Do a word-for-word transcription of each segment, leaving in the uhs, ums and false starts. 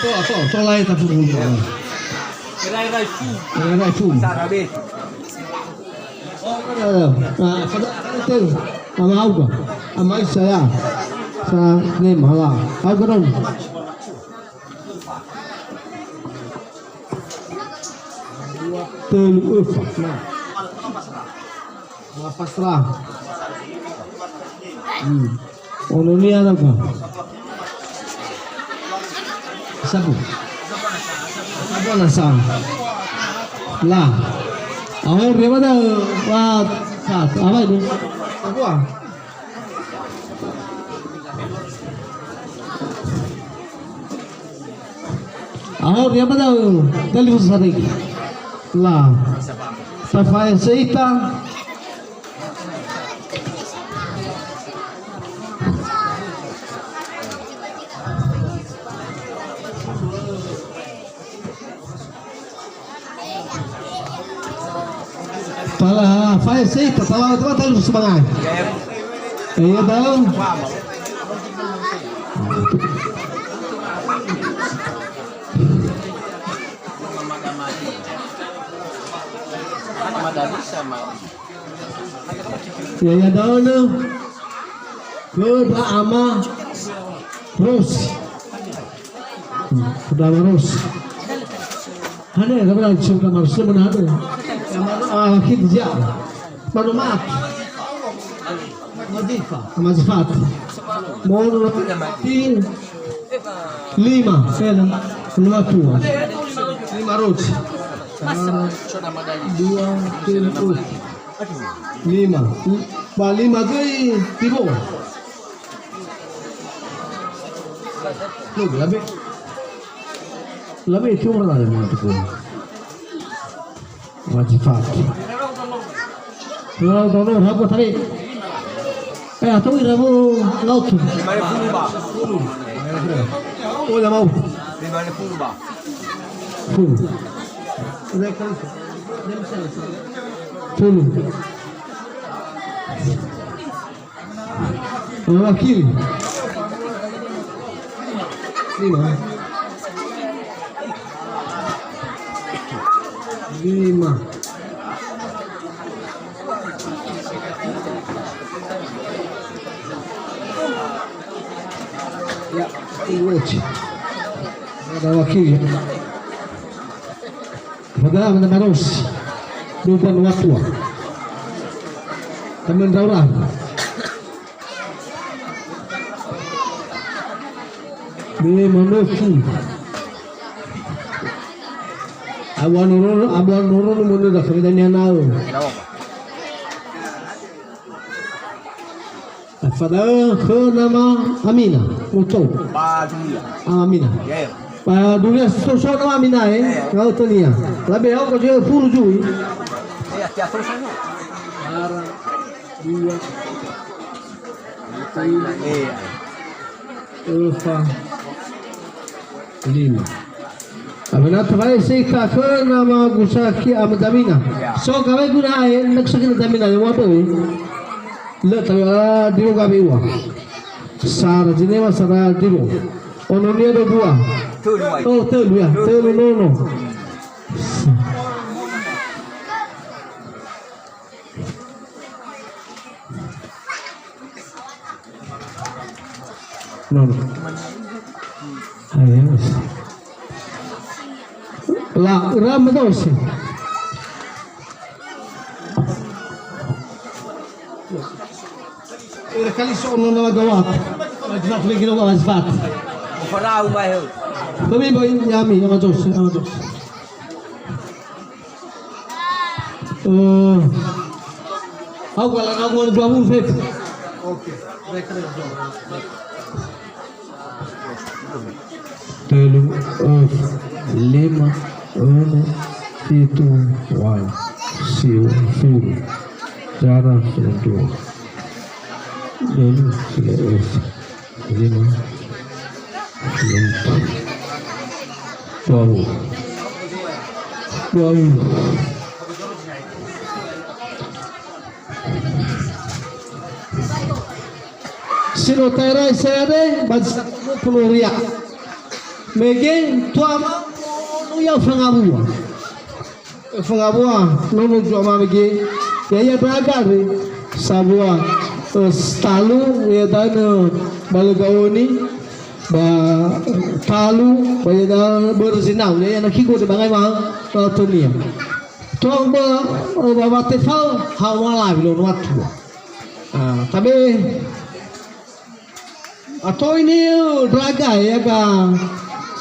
Toa, toa, toa lae ta furu. Rai, rai, fu. Rai, rai, fu. Sarabe. Ah, fada, teu. Ama auga. Ama isa ya. Sa nema la. Auga dong. Telu öfa. Nah. Wa pasra. Hmm. Ono nia na gua. Sabu. Sabu na sa. La. Aho rema da wa sa. Apa itu? Sabu ah. Aho ria ba da'ö, dalifusö saregi. La. Tafaese ita. Tala faese ita, tala teman tala semangat. Iya, tahu. Ya, ya, daun. Khöda Ama Ros. Hmm, khöda Ama Ros. Hane, khöda Ama Ros, mana ada? Ah, khidja. Manu maaf. Mazifa. Mazifat. Mono ti lima. Lima tua. Lima roti. Dua, tiga, lima. Ba lima göi tibo. Loh, labe. Labe itu orang ada yang tukun. Wajifat. Rabu, rabu, rabu, tadi. Eh, atau rabu laut. Lima puluh, Pak. Oh, ya mau. Lima puluh, Pak. Puluh. Puluh. Mewakili. Lima. Lima. Ya, tunggu aja. Ada wakil ya. Pada mana Maros. Dua puluh dua tua. Teman Daurah. Bele manofu. Abu Nurul, Abu Nurul munu da kami dania nau. Fada khö nama Amina, uto. Ba dunia. Amina. Ya, ya. Ba dunia so, so nama Amina, eh. Ya, ya. Kau tania. Labe au ko je furu jui. Ya, ya, terus sana. Ara, dua. Iya. Öfa. Lima. Abena tafaese ita khö nama Gusaki Ama Damina. Ya. So gawe guna ae, nek sakit Damina, ya, waduh. Le tawe, ah, diro gawe ua. Sara jinema, sara diro. Ononia dua dua. Telu, Pak. Oh, telu ya. Telu nono. No, no. Ayo. La, rama dosi. Era kali so no na gawat. Majfat lagi no gawat fat. Farau mai ho. Kami boy yami, ama dos, ama dos. Eh, au kalau kamu dua puluh fefu. Oke, baik, baik. Telu, eh, lima, enam, fitu, wa'u, siwa, fulu. Cara, fulu dua. Telu, eh, lima, enam, wa'u. Wa'u. No taera saya de, ba puluh ria. Mege, tua ma, no ya fangabua. Fangabua, nono jua ma mege. Ya, ya, da gare. Sabua, eh, talu, ya, da, ne, balaga oni. Ba, talu, ba, ya, da, berzinau. Ya, ya, na kigo de bangai ma, eh, tonia. Tong ba, eh, ba, ba tefau, hawa lawi lo no atua. Ah, tabe, Ato ini, eh, draga ya ga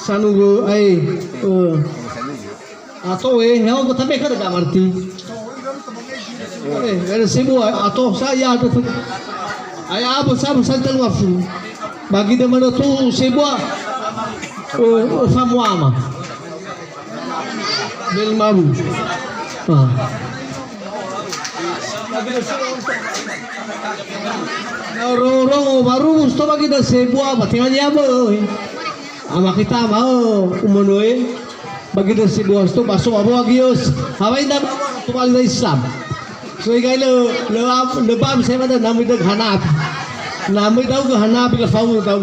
sanu, eh, eh. Ato, eh, ya, kota beka da Marti. Eh, ada sebua, ato saya ada tu. Ay, apa, sabu, saya telu afu. Bagi dia mana tu sebua, eh, eh, samuama. Bel mabu. Ah. Na rongo-rongo baru musto bagi da sebua, ba tenga nia böi. Ama kita mau umönö e. Bagi da sebua sto baso abo agios. Hawa inda tobali da Islam. So igai le, le, le bam saya mada namui da hanabi. Namui dau ke hanabi le fau dau.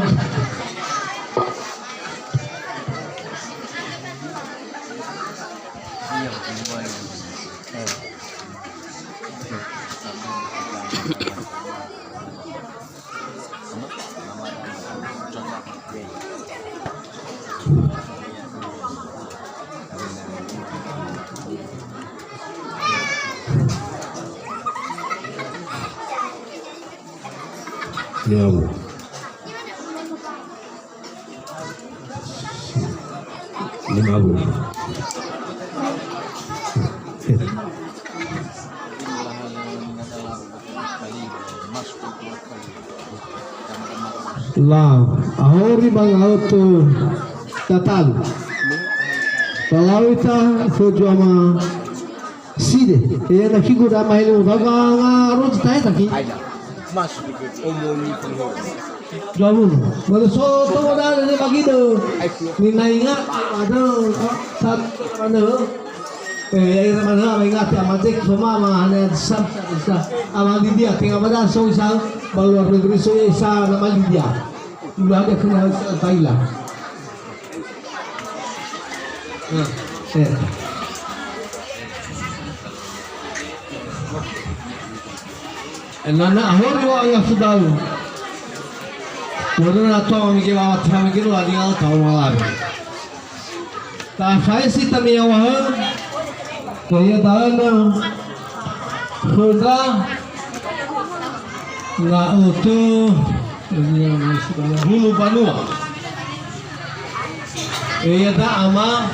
Ya, Bu. Lima puluh. La, ahori ba ngaoto tatalu. Talawi ta khö Joma Side, ya na kigu da mahele ba ga nga roji tahe taki. Aida. Mas omoni pun. Jawun. Wala so to da ne magide. Ni na ingat ada satu mana. Eh, ya ira mana ama ingat ama Jack sama ama hana sam sa. Ama Lydia tenga bada so isa ba luar negeri so isa nama Lydia. Lu ada kena Thailand. Enana ahori wa ya fudau. Wala na to mi ke wa ta mi ke lo adi al tau malawi. Ta faisi ta mi ya wa ha. Ke ya dana. Khöda. Na oto. Hulu banua. Iya da ama.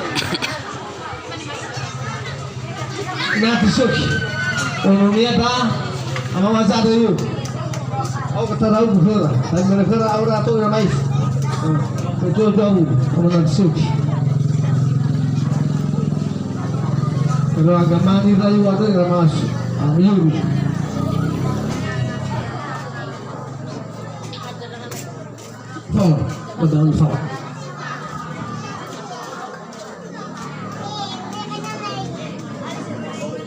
Na tisoki. Ononia da ama maza da yu. Au kata rau bufera. Tapi mana fera au rato na mais. Betul jauh. Ama na tisoki. Kalau agama ni rayu ada yang masuk. Amin. Fao, ba da'ö fao.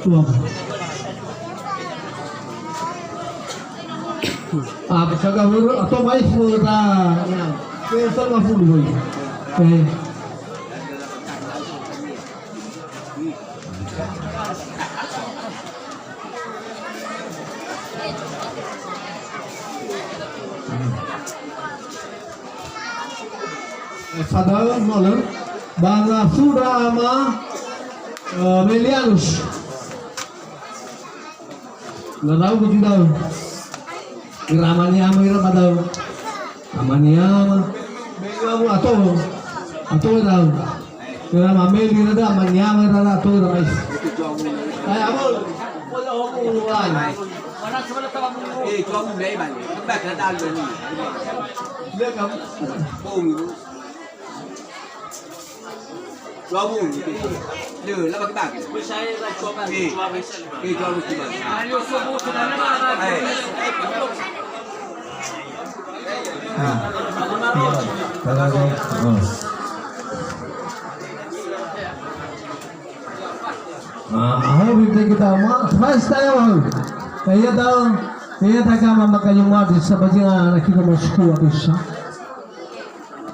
Tuama. Ah, bisa gawur atau maif da. Ya, ke sama fulu. Eh. Fadal malam banga sudah ama, eh, Melianus. Ladau ku tidak. Ira amania ma ira ba da'ö. Amania ma. Mega mu ato. Ato da'ö. Ira mameli ira da amania ma ira da ato ira mais. Ay, abo. Eh, cua mu dai bani. Ba ka da lu ni. Bong. Dua bulu. Lö, la bagi-bagi. Eh, eh, dua bulu bagi. Eh. Ah. Iya. Kalau ada, oh. Ah, aho bibit kita ma, mas tayo. Kaya tahu. He daga ma magayuma di sabazinga na kita masukua bisa.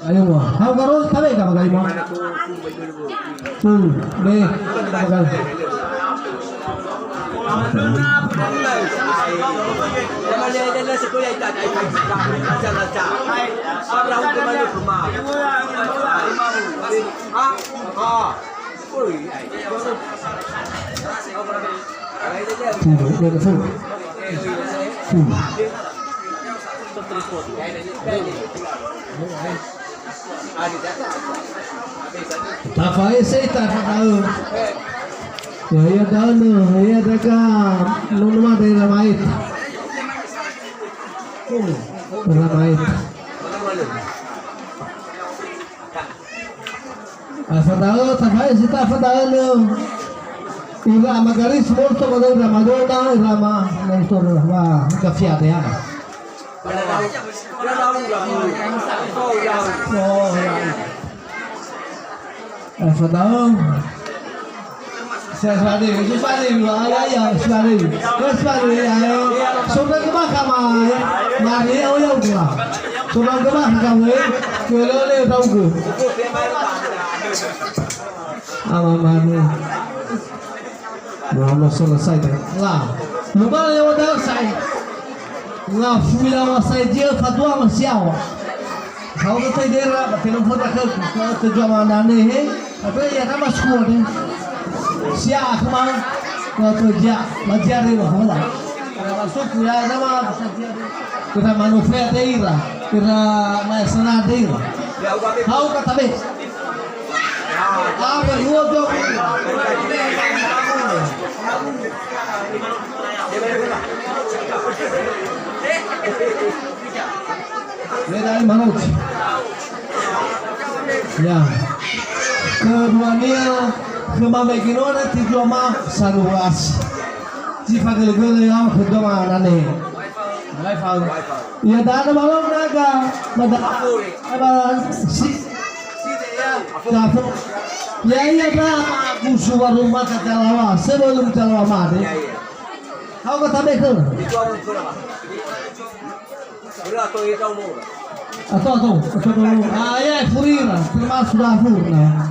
Ayo, ha garo tabe ka magayuma. Tuh, deh, magayuma. Tafa'ese ita fada'ö. Ya, ya, da'ö, ya, daga, nono mada ira maet. Ira maet. Afada'ö, tafa'ese ita fada'ö. Ira ama Garis, molto ba ira ama Dona, ira ama, molto ba Gafiade, ya. Oh, ya. Afada'ö. Saya sifade, sifade, ya, ya, sifade. Ya, sifade, ya, ya. Sudah ke mahkamah, ya. Mari, ya, ya, udah. Sudah ke mahkamah, ya. Kele, kele, tahu ke? Ama mane. Muhammad selesai deh. Lah. Luba lewat dalam saya. Lah, fui lawa saya dia fatua masiawa. Kau kata dia lah, kena foto ke, kau tu jua mana ni, he? Apa ya, kan masuk kuat, he? Sia aku mah, kau tu dia, majiar dia, kau lah. Kena masuk, ya, nama, kita manusia dia, kena maesana dia. Kau kata be. Medali manut. Ya. Keduania khöma meginona tijua ma saluas. Zi fagölö-gölö ya kedua ma nane. Mulai fau. Ia dana bawang naga, mada, mada, si, Gafo. Ya, iya, da, gusu warung mata talawa, sebelum talawa made. Hau kata betul. Atau, atau, atau, ah, ya, furira, termasuk dapur, nah.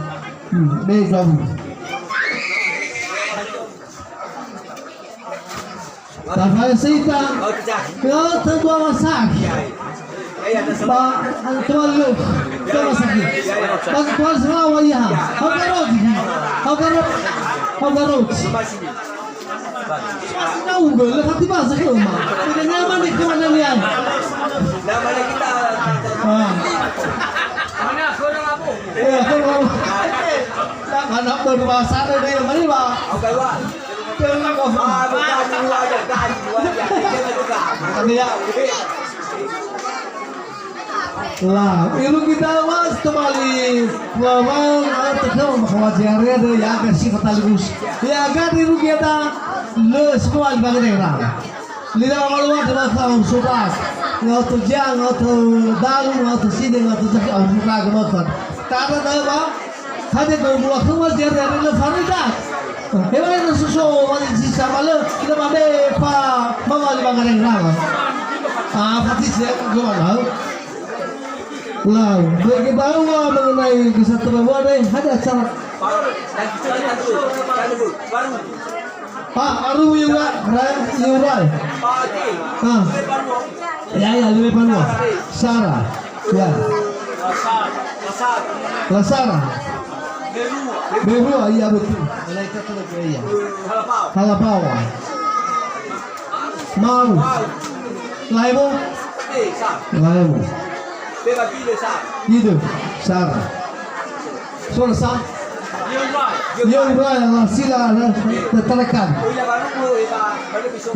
Hmm, be jauh. Tafa'ese ita. Ke tedua masaki. Ba, tua lu. Tua masaki. Ba, tua selawa ya. Hau garoti. Hau garoti. Hau garoti. Masih na uga, le fati bahasa ke ma. Tidak nyaman di kemana ni, ay? Namanya kita. Ah. Eh, aku mau. Mana berbahasa ada dia, mari, Pak. Oke, Pak. La, irugi dawa tobali, wa, wa, wa, wa, wa, wa, wa, ya, ga si fataligus. Ya, ga irugi ada, le, semua bagi daerah. Lila wa, wa, wa, wa, wa, sobat. Ngau tu ja, ngau tu dalu, ngau tu side, ngau tu jaki, au, wa, wa, wa. Tada dawa, Hadia gau dua khöma zi are le Farida. Hewan na suso wali zi sama le, le mame fa mama li bangare rama. Ah, fati zi gua lau. Lau, bagi bawa mengenai kesatuan wadah, ada acara. Pak, Aru Yura, Ra-, Yurai. Ah. Ya, ya, lebih panua. Sarah. Ya. Lasara. Berua, iya betul. Malaikat itu lagi, iya. Halapawa. Mau. Laemo. Laemo. Ide. Sarah. Sono sa? Yeu raya la sila la tatarakan.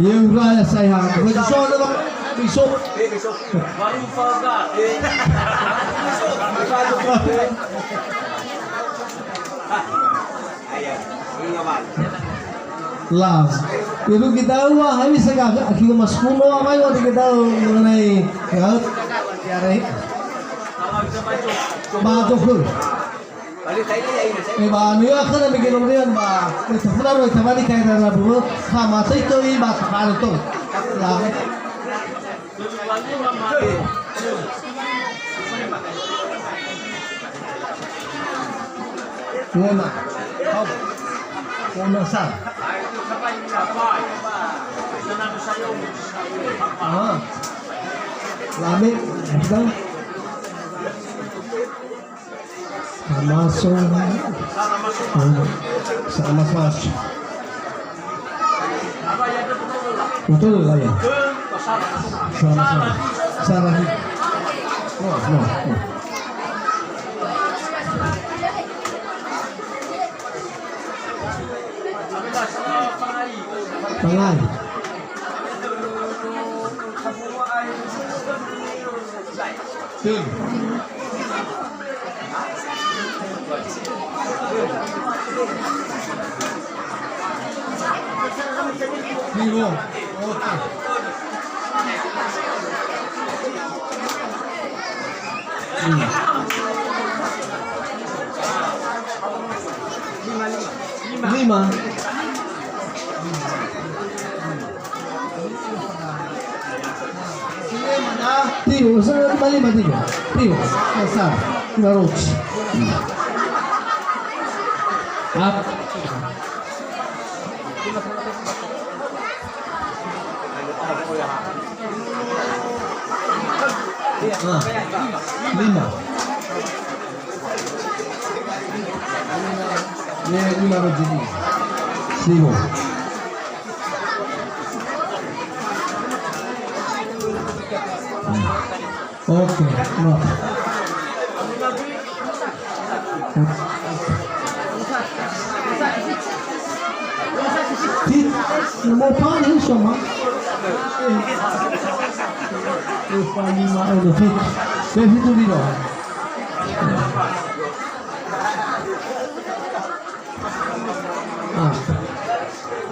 Yeu raya saya. Bagi sono ba biso. Lau. Irugi dawa, ha bisa ga, akhi Mas Kuno, apa yang ada kita mengenai, ya, ya, re. Ba to ku. E ba, anu ya, kana bikin orang ba, itu pula roh, itu balik kayak ada dulu, sama itu, itu, ba, baru tu. Lah. Lima. Lima sa. Ah. Lame, bukan? Samaso. Samaso. Betul lah ya. Samaso. Salah. No, no, no. Pangai. Tun. Tio. Oke. Hmm. Lima. Tio, sa lima, lima, tio. Tio, sa, sa, lima roci. Up. Ah, lima. Ye, lima roci. Sigo. Oke, no. Fit, mo pa ni soma. Upa lima, eh, fit. Ke fitu lima. Ah.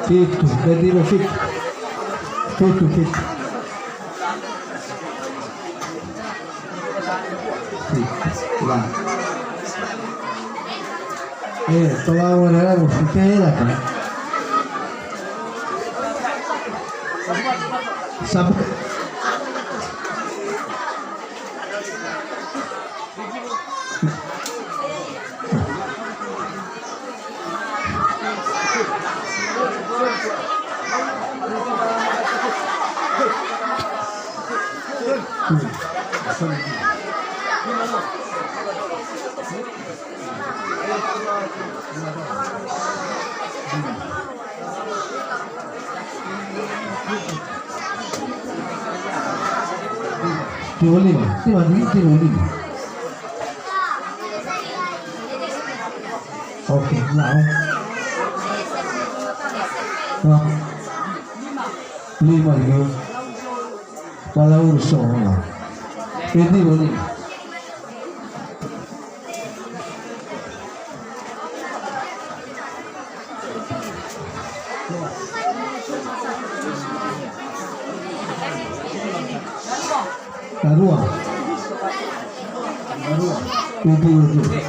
Fitu, jadi lo fitu. Fitu, fitu. Fitu. Lah. Eh, tolong ada musik lah kan. Sab- Tio lima, tio lima, tio lima. Oke, nah. Nah. Lima, lima. Pala urso. Nah. Ini boleh. Darua. Darua. Tujuh, tujuh.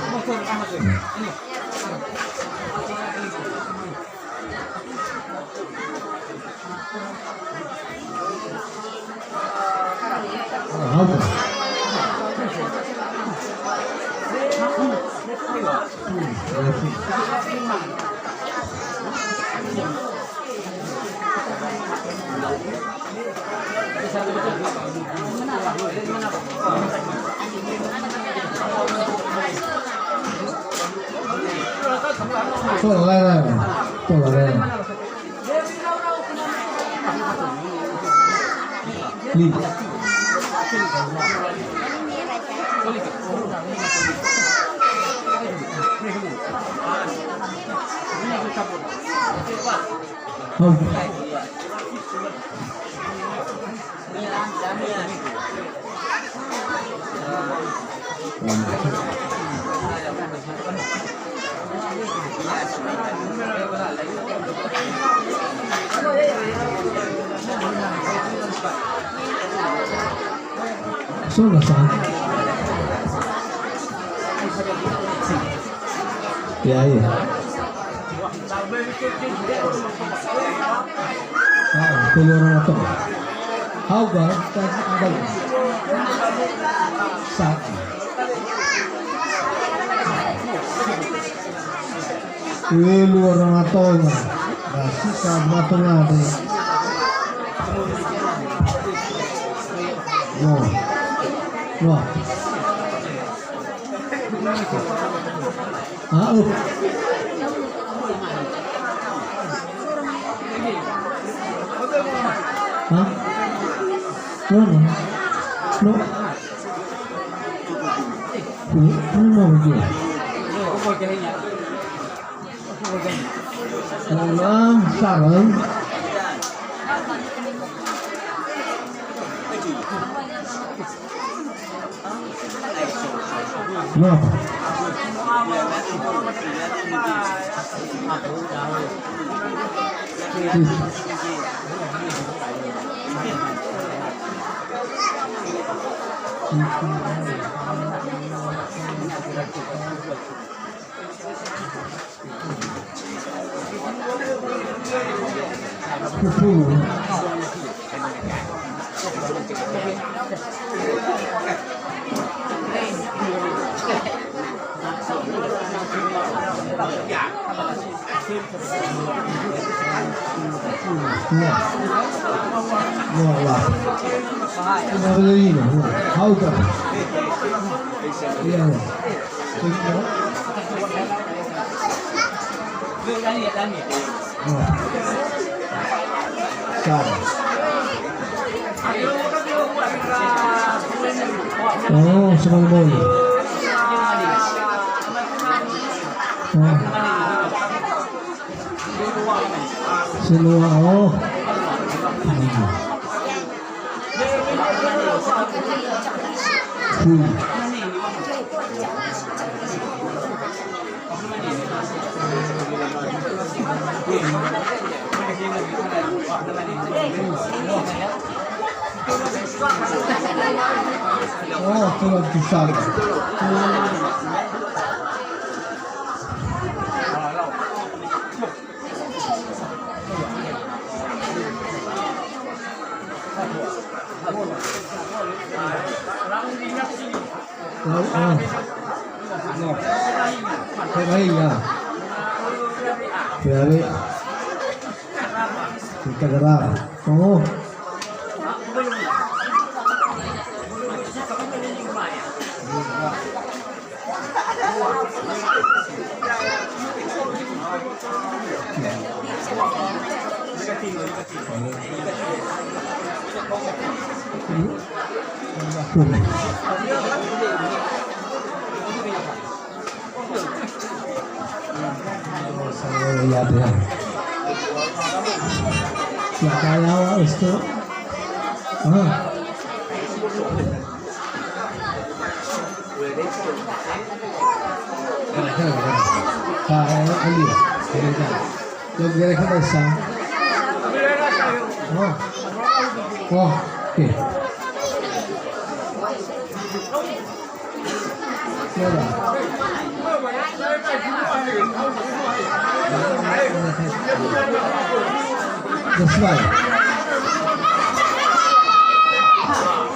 Tola, lai, lai. Tola, lai. Li. Hau. Sono sa. Ya, ya. Ah, keluar motor. Hauga, sa. Welu orang matonga. Dasika matonga de. No. No. Ah, oh. Hah? No, no. No. No, no, no. Ola sareng. Nah. Hauka. Iya. Oh, semua boy. Oh. Semua, oh. Hmm. Oh, tulang pisang. Lau, ah. No. Terakhir, ya. Terakhir. Kita gerak. Oh. Ya, ya, ya, esto. Ah. Gara-gara, gara-gara. Ah, eh, Andi. Gara-gara. Yang gara-gara sa. Oh. Oh, oke. Ya, dah. That's right.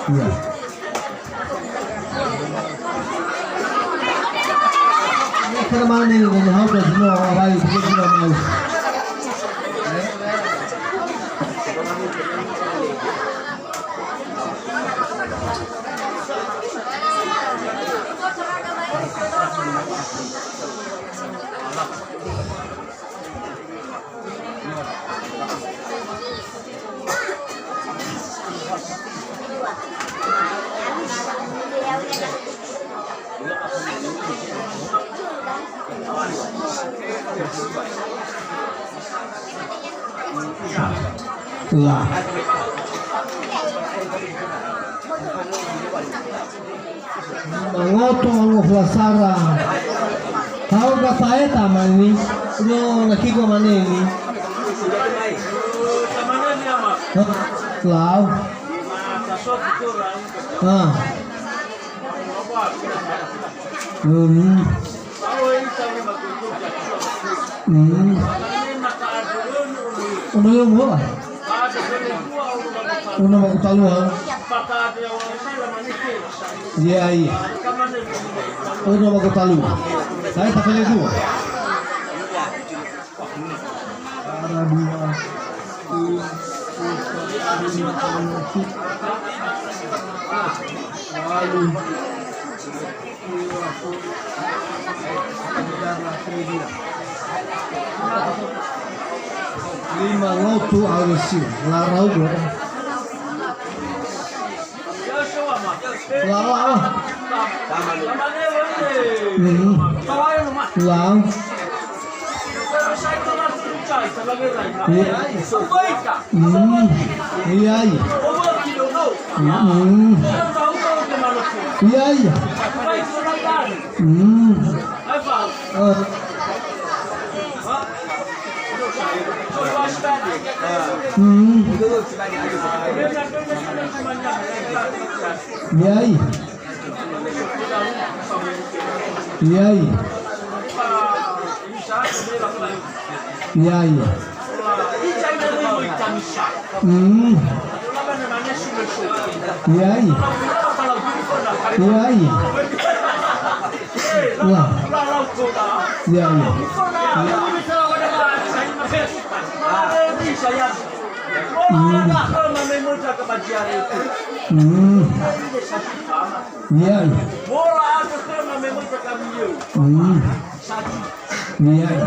Iya. Ini kan mana ini, ini hamba semua orang lain, kita tidak mau. Lah. Mangoto angoflasara. Hauga fa'eta mani. Lo nakigua maneni. Hah? Lau. Ah. Hmm. Hmm. Ono yo mo. Ono ma gotalu ha? Ya'ia. Ono ma gotalu. Sae tafele dua. Ara dua. Lalu. Lima ngotu awesio. Larau dua. Larau. Hmm. Larau. Iya. Hmm. Iya, iya. Hmm. Iya, iya. Hmm. Eh. Hmm. Iya, iya. Iya, iya. Iya, iya. Hmm. Iya, iya. Iya, iya. Wah. Iya, iya. Hmm. Hmm. Iya, iya. Hmm. Iya, iya.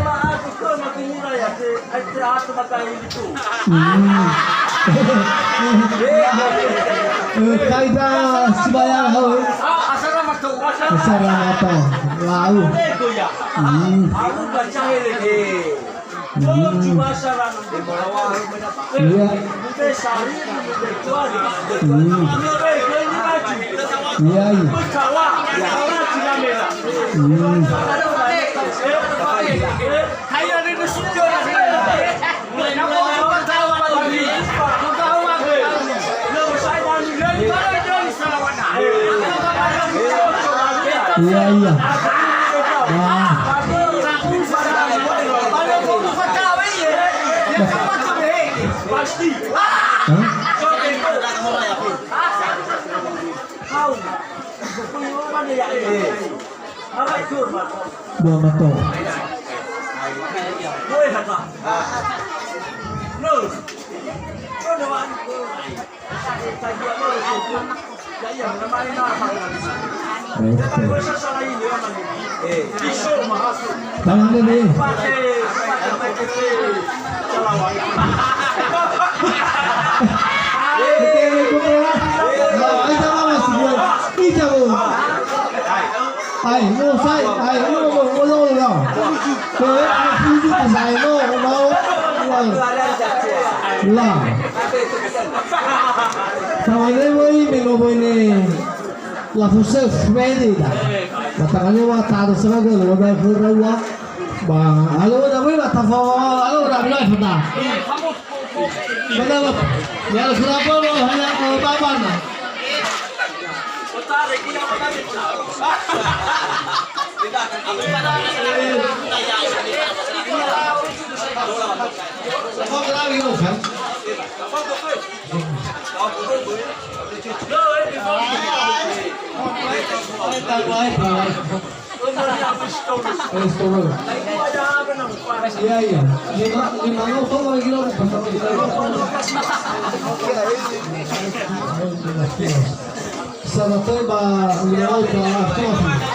Hmm. Eh, kaida sibayang, halo. Asara mato. Lau. Hmm. Hmm. Iya. Hmm. Iya, iya. Hmm. Iya, iya. Wah. Hah? Dua mato. Oke. Tangan ini. Oke, oke, oke. Nah, ayo, sama, mas, gue. Bisa, Bu. Ai, no, sai, ai, no, no, no, no, no. Ke, fuzu ke sai, no, no. La. Tawale woi, me no woi ne. La fusef, wede da. Matangale wa ta ada seraga, lo da fura wa. Ba, alo da woi, wa ta fa, alo da bila fata. Kenapa? Ya, kenapa lo hanya, eh, baban? Iya, iya. Lima, lima ratus lagi, lima ratus. Salah tembak, lima ratus.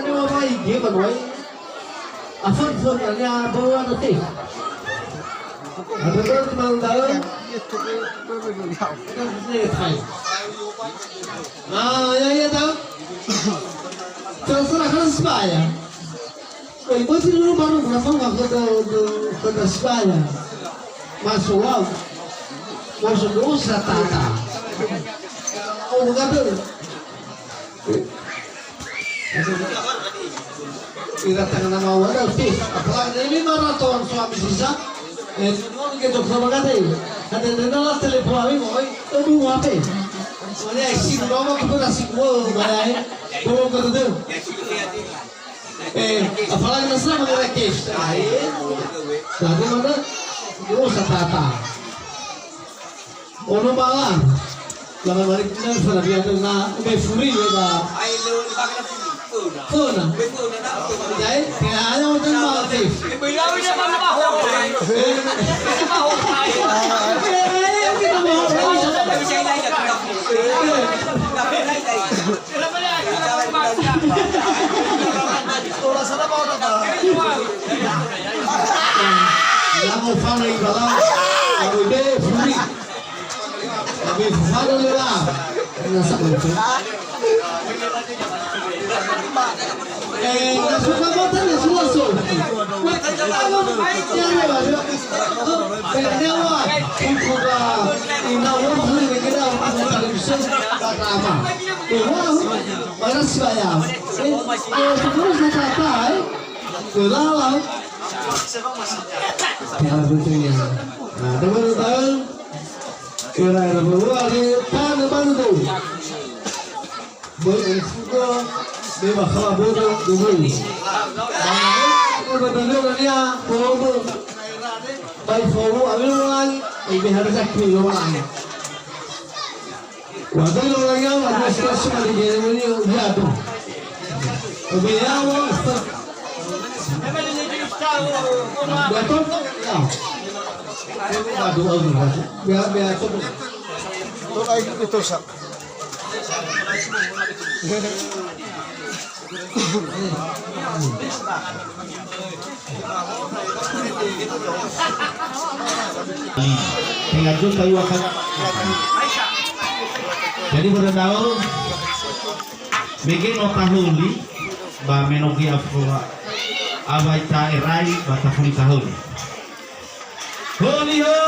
ne wa mai ge ba noi. Afan fon ania bawa na te. Ada baru di malam tahun. Nah, ya, ya, tahu. Terserah kan sebaya. Oi, bözi lulu baru guna fao khöda, khöda sebaya. Maso wau. Maso dosa tata. Oh, bukan tu. Ira tangan nama wada, Ustaz. Apalagi ini maraton suami sisa. Eh, semua kita coba kata ini. Ada dana lah telepon kami, mau, eh, aduh, apa? Mana isi rumah kita nasi gua, mana, eh? Belum ketemu. Eh, apalagi mesra mengenai cash. Ah, iya. Nah, itu mana? Dosa tata. Ono bala. Lama mari kita sana biar na be furi ya ba. Fona. Jadi, ya, ada orang ba cash. Eh, kita mau. Lamofana ibalau, lamoi be furi. Lamoi fufana lela. Nasa betul. Eh, langsung ke kota, langsung, langsung. Weh, kalau, ya, ya, ya. Eh, nyawa, kuku ba, ina, wah, ini kita, pas televisi, pertama. Wah, mana sih, ya? Eh, eh, terus, nggak apa-apa, eh. Kelala. Ya, betul, ya. Nah, teman-teman, kira-kira berapa hari, tanah bantu. Böi ufuga, me bakhala bodo gumuli. Bodo dania, bodo. Bai folu awil ulang, ibe harus aku ulang. Wadah ulang ya, wadah sudah semua di Jeremani, ya tuh. Obe ya, wah. Wadah, ya. Wadah, wadah. Biar, biar, tuh. Tuh, ayo, itu, sa. Tenga juta dua kali. Jadi, bodo da'ö, mege no tahuli, ba me no gi afua, awai ta'erai, ba tafuli tahuli. Holi ho!